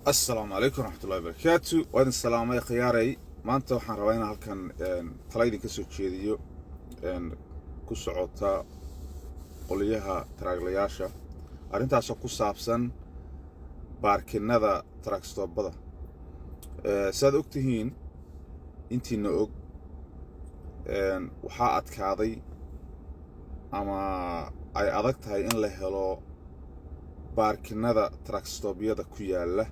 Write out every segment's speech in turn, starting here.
Asalaamu calaykum raxmatullahi barakaatu. Waa idin salaamay, khiyaaray. Maanta waxaan rabaa inaan halkan tala idinka soo jeediyo ku socota qolyaha taraaglayaasha, arrintaasoo ku saabsan parking-nada truck stop-ada. Siaad og tihiin, intiina og, waxaa adkaaday ama ay adag tahay in la helo parking-nada truck stop-yada ku yaalla,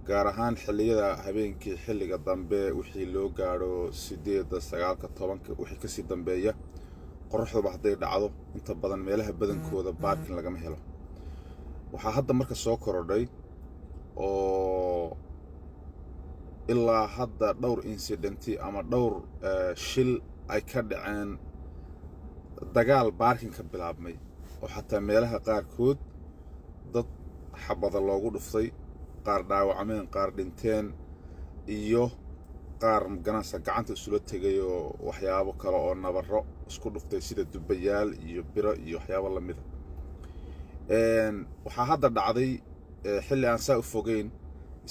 gaar ahaan xilliyada habeenkii, xilliga dambe, wixii loo gaadho 8-da, 9-ka, 10-ka, wixii kasii dambeeya. Qoraxduba hadday dhacdo, inta badan meelaha badankooda parking lagama helo. Waxaa hadda marka soo korodhay oo ilaa hadda dhowr incident-i ama dhowr shil ay ka dhaceen dagaal parking ka bilaabmay, oo xataa meelaha qaarkood dad xabada loogu dhuftay, qaar dhaawacmeen, qaar dhinteen, iyo qaar ganacsa gacanta isula tegay oo waxyaabo kale oo nabaro isku dhuftay, sida dubayaal iyo biro iyo waxyaabo lamida. Waxaa hadda dhacday xilli aan saa u fogeyn,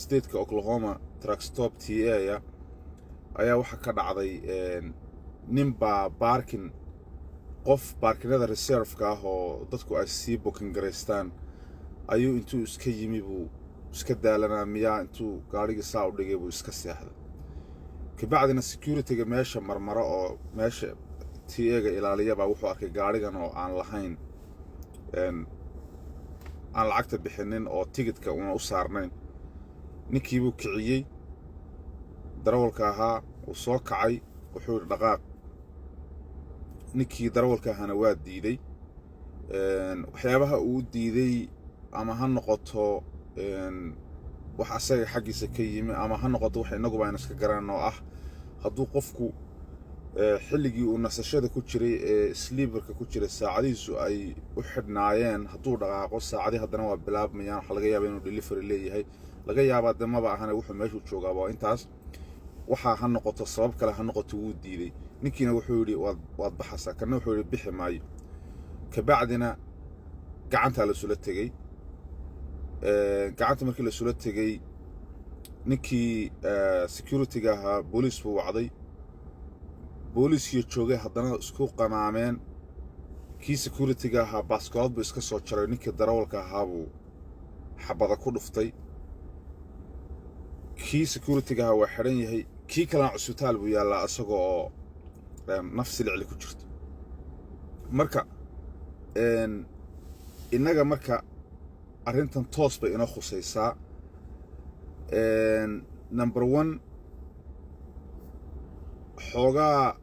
state-ka Oklahoma, truck stop TA ayaa waxaa ka dhacday nin baa parking, qof parking-nada reserve-ka ah oo dadku ay sii booking garaystaan ayuu intuu iska yimi buu iska daalanaa miyaa, intuu gaadhigii saa u dhigay buu iska seexday. Kabacdina security-ga meesha marmaro oo meesha TA-ga ilaaliyabaa wuxuu arkay gaadhigan oo aan lahayn, aan lacagta bixinin oo tigidka una u saarnayn. Ninkiibuu kiciyey darawalka ahaa, uu soo kacay, wuxuu yidhi, "Dhaqaaq." Ninkii darawalka ahaana waa diiday. Waxyaabaha uu diiday ama ha noqoto wax asaga xaggiisa ka yimi, ama ha noqoto wax innaguba aynu iska garan oo ah hadduu qofku xilligii uu nasashada ku jiray ee sleeper-ka ku jiray saacadihiisu ay u xidhnaayeen hadduu dhaqaaqo, saacadii haddana waa bilaabmayaan. Waxaa laga yaaba inuu delivery leeyahay, laga yaabaa de maba ahane, wuxuu meeshuu joogaaba waa intaas. Waxaa ha noqoto, sabab kale ha noqoto, wuu diiday. Ninkiina wuxuu yidhi, Waad baxaysaa." Kanna wuxuu yidhi, "Bixi maayo." Kabacdina gacantaa lasula tegey. Gacanta markii lasula tegey, ninkii security-ga ahaa booliis buu wacday. Booliiskii joogay haddana isku qamaameen. Kii security-ga ahaa baaskoolad buu iska soo jaray, ninkii darawalka ahaa buu xabada ku dhuftay. Kii security-ga ahaa waa xidhan yahay, kii kalena cusbitaal buu yaallaa isagoo oo naf silicli ku jirto. Marka innaga marka arrintan toos bay inoo khusaysaa. Number one, xoogaa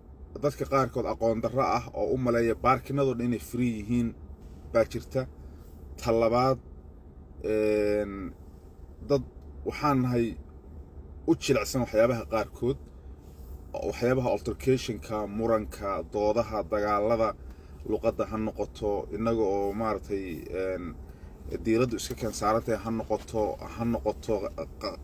dadka qaarkood aqoon darro ah oo u maleeya parking-nado dhan inay free yihiin baa jirta. Ta labaad, dad waxaan nahay u jilicsan waxyaabaha qaarkood, waxyaabaha altercation-ka, muranka, doodaha, dagaalada, luqadda ha noqoto, innaga oo maaragtay diiraddu iska keen saarantahay ha noqoto, ha noqoto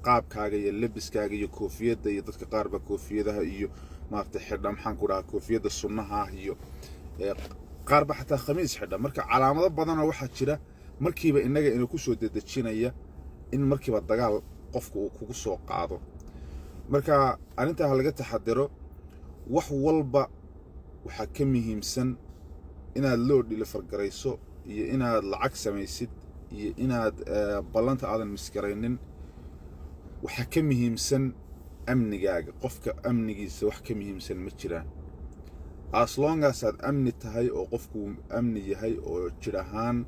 qaabkaaga iyo lebiskaaga iyo koofiyadda, iyo dadka qaar baa koofiyadaha iyo maaragtay xidha, maxaan ku dhahaa, koofiyadda sunnaha ah, iyo qaar ba xataa khamiis xidha. Marka calaamado badanoo waxaa jira markiiba innaga inuu ku soo dedejinaya in markiiba dagaal qofku uu kugu soo qaado. Marka arrintaa ha laga taxadiro. Wax walba waxaa ka muhiimsan inaad loo deliver garayso iyo inaad lacag samaysid iyo inaad ballanta aadan miss garaynin. Waxaa ka muhiimsan amnigaaga. Qofka amnigiisa wax ka muhiimsan ma jiraan. As long as aad amni tahay oo qofku amni yahay oo jir ahaan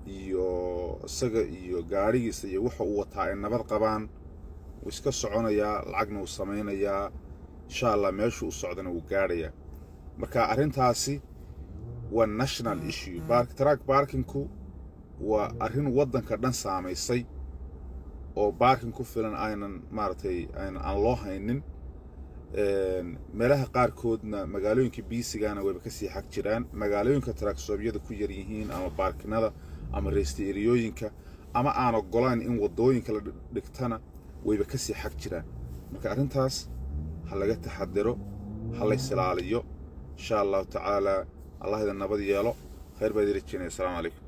iyo isaga iyo gaadhigiisa iyo wuxa uu wataa ay nabad qabaan, wuu iska soconayaa, lacagna wuu samaynayaa, insha Allah meeshuu u socdana wuu gaadhayaa. Marka arrintaasi waa national issue. Truck parking-ku waa arrin waddanka dhan saamaysay oo parking ku filan aynan maaragtay aynan aan loo haynin. Meelaha qaarkoodna, magaalooyinka busy-gana wayba kasii xag jiraan. Magaalooyinka truck stop-yada ku yar yihiin ama parking-nada ama rest area-yooyinka ama aan ogolayn in waddooyinka la dhigtana wayba kasii xag jiraan. Marka arrintaas ha laga taxadiro, ha lays ilaaliyo, insha Allahu tacaala. Allah idin nabad yeelo. Khayr baa idin rajeynaya. Asalaamu calaykum.